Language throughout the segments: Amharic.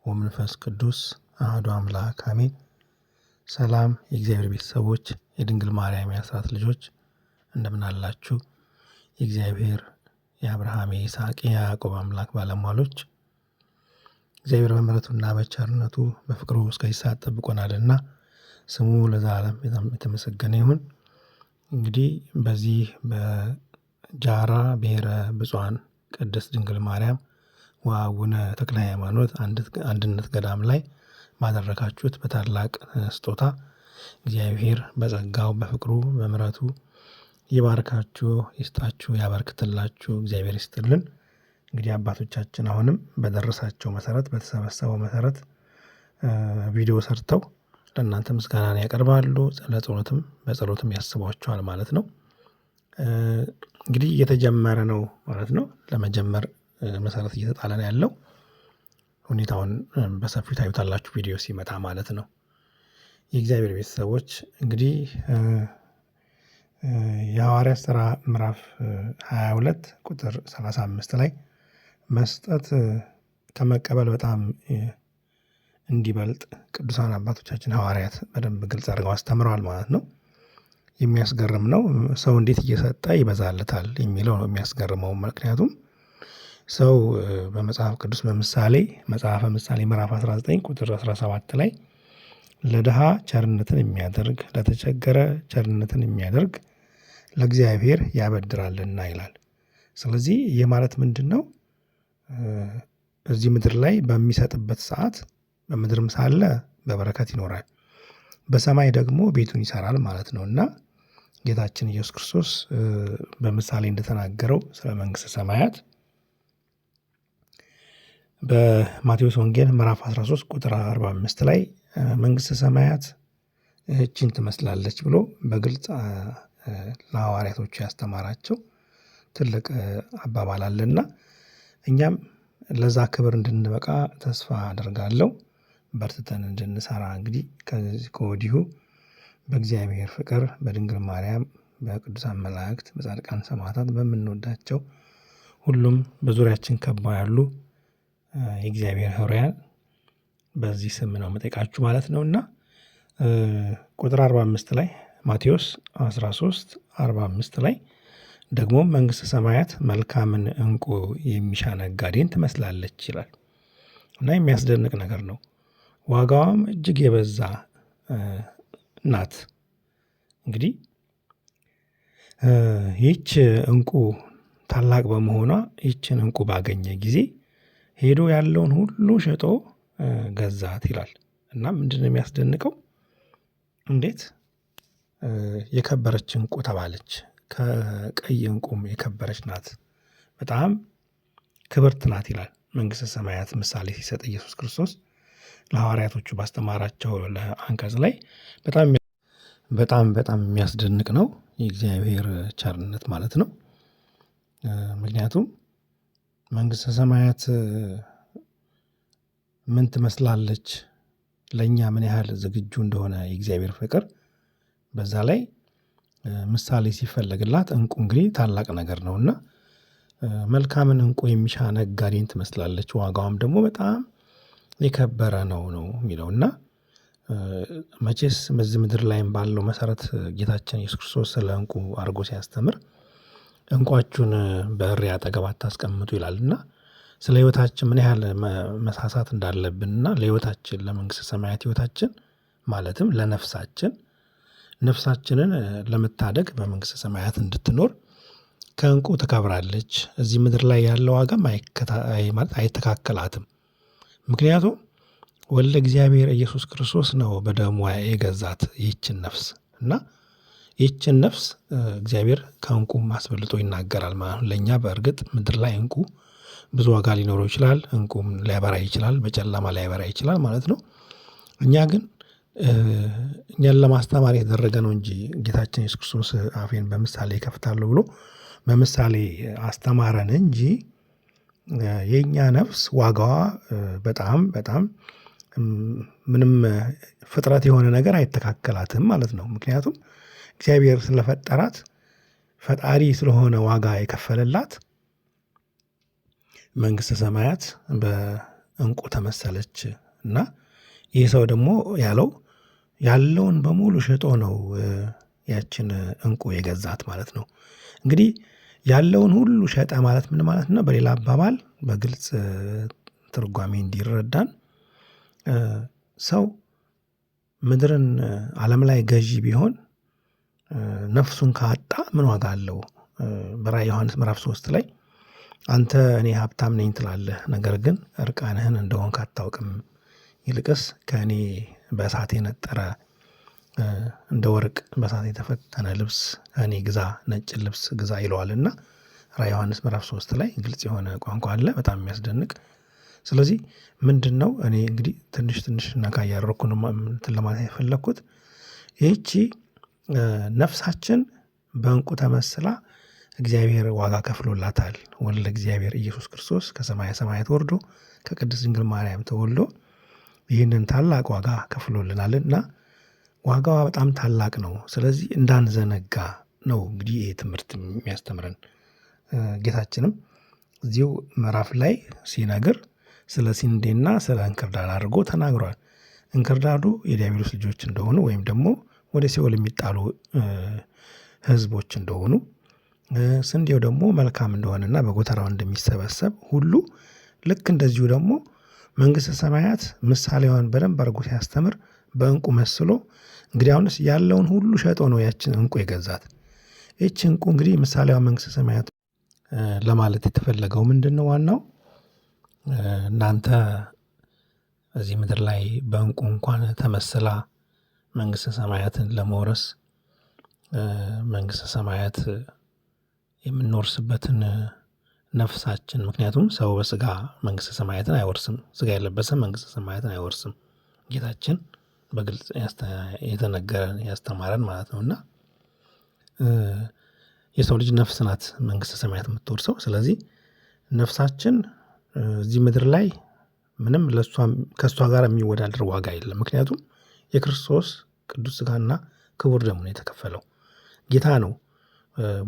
ወመንፈስ ቅዱስ አሐዱ አምላክ አሜን። ሰላም የእግዚአብሔር ቤተሰቦች፣ የድንግል ማርያም የአስራት ልጆች እንደምን አላችሁ? የእግዚአብሔር የአብርሃም የይስሐቅ የያዕቆብ አምላክ ባለሟሎች እግዚአብሔር በምሕረቱና በቸርነቱ በፍቅሩ እስከዚህ ሰዓት ጠብቆናልና ስሙ ለዘላለም የተመሰገነ ይሁን። እንግዲህ በዚህ በጃራ ብሔረ ብፁዓን ቅድስት ድንግል ማርያም ወአቡነ ተክለ ሃይማኖት አንድነት ገዳም ላይ ባደረጋችሁት በታላቅ ስጦታ እግዚአብሔር በጸጋው በፍቅሩ በምሕረቱ ይባርካችሁ፣ ይስጣችሁ፣ ያበርክትላችሁ። እግዚአብሔር ይስጥልን። እንግዲህ አባቶቻችን አሁንም በደረሳቸው መሰረት በተሰበሰበው መሰረት ቪዲዮ ሰርተው ለእናንተ ምስጋናን ያቀርባሉ። ለጸሎትም በጸሎትም ያስቧቸዋል ማለት ነው። እንግዲህ እየተጀመረ ነው ማለት ነው። ለመጀመር መሰረት እየተጣለ ነው ያለው። ሁኔታውን በሰፊው ታዩታላችሁ ቪዲዮ ሲመጣ ማለት ነው። የእግዚአብሔር ቤተሰቦች እንግዲህ የሐዋርያት ሥራ ምዕራፍ 22 ቁጥር 35 ላይ መስጠት ከመቀበል በጣም እንዲበልጥ ቅዱሳን አባቶቻችን ሐዋርያት በደንብ ግልጽ አድርገው አስተምረዋል ማለት ነው። የሚያስገርም ነው። ሰው እንዴት እየሰጠ ይበዛለታል የሚለው ነው የሚያስገርመው። ምክንያቱም ሰው በመጽሐፍ ቅዱስ በምሳሌ መጽሐፈ ምሳሌ ምዕራፍ 19 ቁጥር 17 ላይ ለድሃ ቸርነትን የሚያደርግ ለተቸገረ ቸርነትን የሚያደርግ ለእግዚአብሔር ያበድራልና ይላል። ስለዚህ ይህ ማለት ምንድን ነው? እዚህ ምድር ላይ በሚሰጥበት ሰዓት በምድርም ሳለ በበረከት ይኖራል፣ በሰማይ ደግሞ ቤቱን ይሰራል ማለት ነው። እና ጌታችን ኢየሱስ ክርስቶስ በምሳሌ እንደተናገረው ስለ መንግሥተ ሰማያት በማቴዎስ ወንጌል ምዕራፍ 13 ቁጥር 45 ላይ መንግሥተ ሰማያት እችን ትመስላለች ብሎ በግልጽ ለሐዋርያቶቹ ያስተማራቸው ትልቅ አባባል አለና እኛም ለዛ ክብር እንድንበቃ ተስፋ አደርጋለሁ። በርትተን እንድንሰራ እንግዲህ ከወዲሁ በእግዚአብሔር ፍቅር በድንግል ማርያም በቅዱሳን መላእክት በጻድቃን ሰማዕታት በምንወዳቸው ሁሉም በዙሪያችን ከበው ያሉ የእግዚአብሔር ሕሩያን በዚህ ስም ነው የምጠይቃችሁ ማለት ነው። እና ቁጥር 45 ላይ ማቴዎስ 13 45 ላይ ደግሞ መንግሥተ ሰማያት መልካምን ዕንቁ የሚሻ ነጋዴን ትመስላለች ይላል። እና የሚያስደንቅ ነገር ነው። ዋጋዋም እጅግ የበዛ ናት። እንግዲህ ይህች ዕንቁ ታላቅ በመሆኗ ይህችን ዕንቁ ባገኘ ጊዜ ሄዶ ያለውን ሁሉ ሸጦ ገዛት ይላል። እና ምንድነው የሚያስደንቀው? እንዴት የከበረች ዕንቁ ተባለች። ከቀይ ዕንቁም የከበረች ናት፣ በጣም ክብርት ናት ይላል። መንግሥተ ሰማያት ምሳሌ ሲሰጥ ኢየሱስ ክርስቶስ ለሐዋርያቶቹ ባስተማራቸው አንቀጽ ላይ በጣም በጣም በጣም የሚያስደንቅ ነው የእግዚአብሔር ቸርነት ማለት ነው። ምክንያቱም መንግሥተ ሰማያት ምን ትመስላለች፣ ለእኛ ምን ያህል ዝግጁ እንደሆነ የእግዚአብሔር ፍቅር በዛ ላይ ምሳሌ ሲፈለግላት ዕንቁ እንግዲህ ታላቅ ነገር ነው እና መልካምን ዕንቁ የሚሻ ነጋዴን ትመስላለች፣ ዋጋዋም ደግሞ በጣም የከበረ ነው ነው የሚለው። እና መቼስ በዚህ ምድር ላይም ባለው መሰረት ጌታችን ኢየሱስ ክርስቶስ ስለ ዕንቁ አድርጎ ሲያስተምር ዕንቋችሁን በእሪያ አጠገብ አታስቀምጡ ይላል። እና ስለ ሕይወታችን ምን ያህል መሳሳት እንዳለብን እና ለሕይወታችን ለመንግሥተ ሰማያት ሕይወታችን ማለትም ለነፍሳችን ነፍሳችንን ለመታደግ በመንግሥተ ሰማያት እንድትኖር ከዕንቁ ትከብራለች። እዚህ ምድር ላይ ያለው ዋጋም ማለት አይተካከላትም። ምክንያቱም ወልደ እግዚአብሔር ኢየሱስ ክርስቶስ ነው በደሙ የገዛት ይህችን ነፍስ። እና ይህችን ነፍስ እግዚአብሔር ከዕንቁም አስበልጦ ይናገራል ማለት ነው። ለእኛ በእርግጥ ምድር ላይ ዕንቁ ብዙ ዋጋ ሊኖረው ይችላል፣ ዕንቁም ሊያበራ ይችላል፣ በጨለማ ሊያበራ ይችላል ማለት ነው። እኛ ግን እኛን ለማስተማር የተደረገ ነው እንጂ ጌታችን ኢየሱስ ክርስቶስ አፌን በምሳሌ ይከፍታሉ ብሎ በምሳሌ አስተማረን እንጂ የእኛ ነፍስ ዋጋዋ በጣም በጣም ምንም ፍጥረት የሆነ ነገር አይተካከላትም ማለት ነው። ምክንያቱም እግዚአብሔር ስለፈጠራት ፈጣሪ ስለሆነ ዋጋ የከፈለላት መንግሥተ ሰማያት በእንቁ ተመሰለች። እና ይህ ሰው ደግሞ ያለው ያለውን በሙሉ ሽጦ ነው ያችን እንቁ የገዛት ማለት ነው። እንግዲህ ያለውን ሁሉ ሸጠ ማለት ምን ማለት ነው? በሌላ አባባል በግልጽ ትርጓሜ እንዲረዳን ሰው ምድርን አለም ላይ ገዢ ቢሆን ነፍሱን ካጣ ምን ዋጋ አለው? በራእየ ዮሐንስ ምዕራፍ 3 ላይ አንተ እኔ ሀብታም ነኝ ትላለህ፣ ነገር ግን እርቃንህን እንደሆንክ አታውቅም፣ ይልቅስ ከእኔ በእሳት የነጠረ እንደ ወርቅ በእሳት የተፈተነ ልብስ ከእኔ ግዛ፣ ነጭ ልብስ ግዛ ይለዋል። እና ራእየ ዮሐንስ ምዕራፍ 3 ላይ ግልጽ የሆነ ቋንቋ አለ፣ በጣም የሚያስደንቅ። ስለዚህ ምንድነው እኔ እንግዲህ ትንሽ ትንሽ ነካ እያደረኩ ነው እንትን ለማለት የፈለኩት፣ ይህቺ ነፍሳችን በእንቁ ተመስላ እግዚአብሔር ዋጋ ከፍሎላታል። ወልደ እግዚአብሔር ኢየሱስ ክርስቶስ ከሰማየ ሰማያት ወርዶ ከቅድስት ድንግል ማርያም ተወልዶ ይህንን ታላቅ ዋጋ ከፍሎልናል እና ዋጋዋ በጣም ታላቅ ነው። ስለዚህ እንዳንዘነጋ ነው እንግዲህ ይሄ ትምህርት የሚያስተምረን። ጌታችንም እዚሁ ምዕራፍ ላይ ሲነግር ስለ ስንዴና ስለ እንክርዳድ አድርጎ ተናግሯል። እንክርዳዱ የዲያብሎስ ልጆች እንደሆኑ ወይም ደግሞ ወደ ሲኦል የሚጣሉ ህዝቦች እንደሆኑ፣ ስንዴው ደግሞ መልካም እንደሆነና በጎተራው እንደሚሰበሰብ ሁሉ ልክ እንደዚሁ ደግሞ መንግስተ ሰማያት ምሳሌዋን በደንብ አድርጎ ሲያስተምር በእንቁ መስሎ እንግዲህ አሁንስ ያለውን ሁሉ ሸጦ ነው ያችን እንቁ የገዛት። ይህች እንቁ እንግዲህ ምሳሌዋ መንግስተ ሰማያት ለማለት የተፈለገው ምንድነው? ዋናው እናንተ እዚህ ምድር ላይ በእንቁ እንኳን ተመስላ መንግስተ ሰማያትን ለመውረስ መንግስተ ሰማያት የምንወርስበትን ነፍሳችን፣ ምክንያቱም ሰው በስጋ መንግስተ ሰማያትን አይወርስም፣ ስጋ የለበሰ መንግስተ ሰማያትን አይወርስም። ጌታችን በግልጽ የተነገረን ያስተማረን ማለት ነው። እና የሰው ልጅ ነፍስ ናት መንግስተ ሰማያት የምትወርሰው። ስለዚህ ነፍሳችን እዚህ ምድር ላይ ምንም ከእሷ ጋር የሚወዳደር ዋጋ የለም። ምክንያቱም የክርስቶስ ቅዱስ ስጋና ክቡር ደሙ ነው የተከፈለው። ጌታ ነው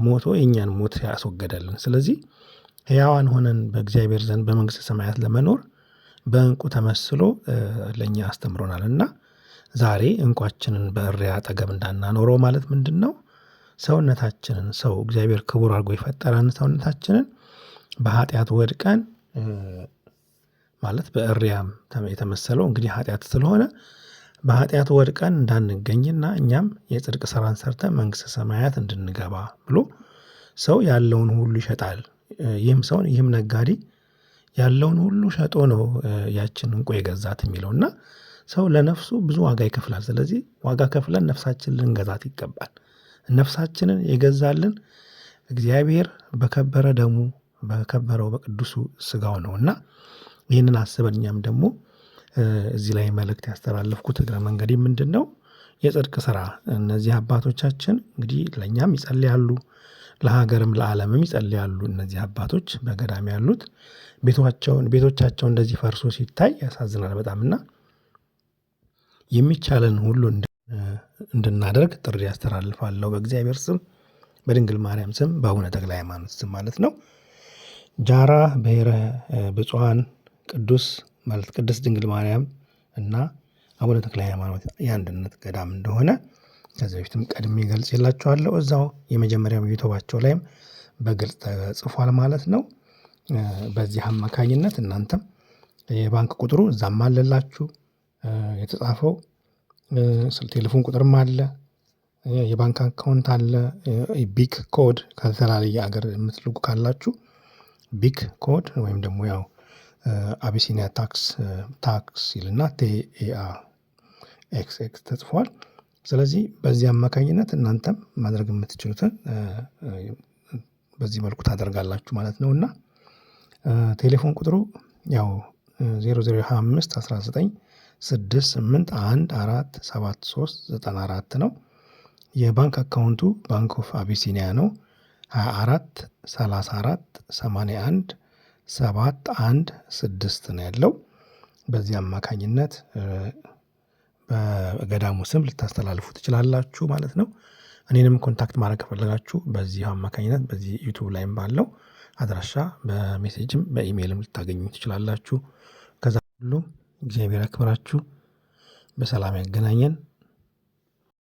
ሞቶ የእኛን ሞት ያስወገደልን። ስለዚህ ሕያዋን ሆነን በእግዚአብሔር ዘንድ በመንግስተ ሰማያት ለመኖር በእንቁ ተመስሎ ለእኛ አስተምሮናል። እና ዛሬ እንቋችንን በእሪያ አጠገብ እንዳናኖረው ማለት ምንድን ነው? ሰውነታችንን ሰው እግዚአብሔር ክቡር አድርጎ የፈጠረን ሰውነታችንን በኃጢአት ወድቀን ማለት በእሪያም የተመሰለው እንግዲህ ኃጢአት ስለሆነ በኃጢአት ወድቀን እንዳንገኝና እኛም የጽድቅ ስራን ሰርተን መንግስተ ሰማያት እንድንገባ ብሎ ሰው ያለውን ሁሉ ይሸጣል። ይህም ሰው ይህም ነጋዴ ያለውን ሁሉ ሸጦ ነው ያችን እንቁ የገዛት የሚለው። እና ሰው ለነፍሱ ብዙ ዋጋ ይከፍላል። ስለዚህ ዋጋ ከፍለን ነፍሳችንን ልንገዛት ይገባል። ነፍሳችንን የገዛልን እግዚአብሔር በከበረ ደሙ በከበረው በቅዱሱ ስጋው ነው። እና ይህንን አስበን እኛም ደግሞ እዚህ ላይ መልእክት ያስተላለፍኩት እግረ መንገዴ ምንድነው? የጽድቅ ስራ እነዚህ አባቶቻችን እንግዲህ ለእኛም ይጸልያሉ፣ ለሀገርም ለዓለምም ይጸልያሉ። እነዚህ አባቶች በገዳም ያሉት ቤቶቻቸው እንደዚህ ፈርሶ ሲታይ ያሳዝናል በጣም። እና የሚቻለን ሁሉ እንድናደርግ ጥሪ ያስተላልፋለሁ በእግዚአብሔር ስም፣ በድንግል ማርያም ስም፣ በአቡነ ተክለ ሃይማኖት ስም ማለት ነው። ጃራ ብሔረ ብፁዓን ቅዱስ ማለት ቅድስት ድንግል ማርያም እና አቡነ ተክለ ሃይማኖት የአንድነት ገዳም እንደሆነ ከዚህ በፊትም ቀድሜ ገልጬላችኋለሁ። እዛው የመጀመሪያው ዩቲዩባቸው ላይም በግልጽ ተጽፏል ማለት ነው። በዚህ አማካኝነት እናንተም የባንክ ቁጥሩ እዛም አለላችሁ የተጻፈው፣ ስልክ ቴሌፎን ቁጥርም አለ፣ የባንክ account አለ፣ BIC code ከተለያየ ሀገር የምትልኩ ካላችሁ BIC code ወይም ደግሞ ያው አቢሲኒያ tax ይልና ቲኤአ ኤክስ ኤክስ ተጽፏል። ስለዚህ በዚህ አማካኝነት እናንተም ማድረግ የምትችሉትን በዚህ መልኩ ታደርጋላችሁ ማለት ነው። እና ቴሌፎን ቁጥሩ ያው 0 0 25 19 6 8 1 4 7 3 94 ነው። የባንክ account ኡ ባንክ ኦፍ አቢሲኒያ ነው። 24 34 81 7 1 6 ነው ያለው። በዚህ አማካኝነት በገዳሙ ስም ልታስተላልፉ ትችላላችሁ ማለት ነው። እኔንም contact ማድረግ ከፈለጋችሁ በዚህ አማካኝነት በዚህ ዩቲዩብ ላይም ባለው አድራሻ በ message ም በኢሜይልም ልታገኙ ትችላላችሁ። ከዛ ሁሉ እግዚአብሔር ያክብራችሁ፣ በሰላም ያገናኘን።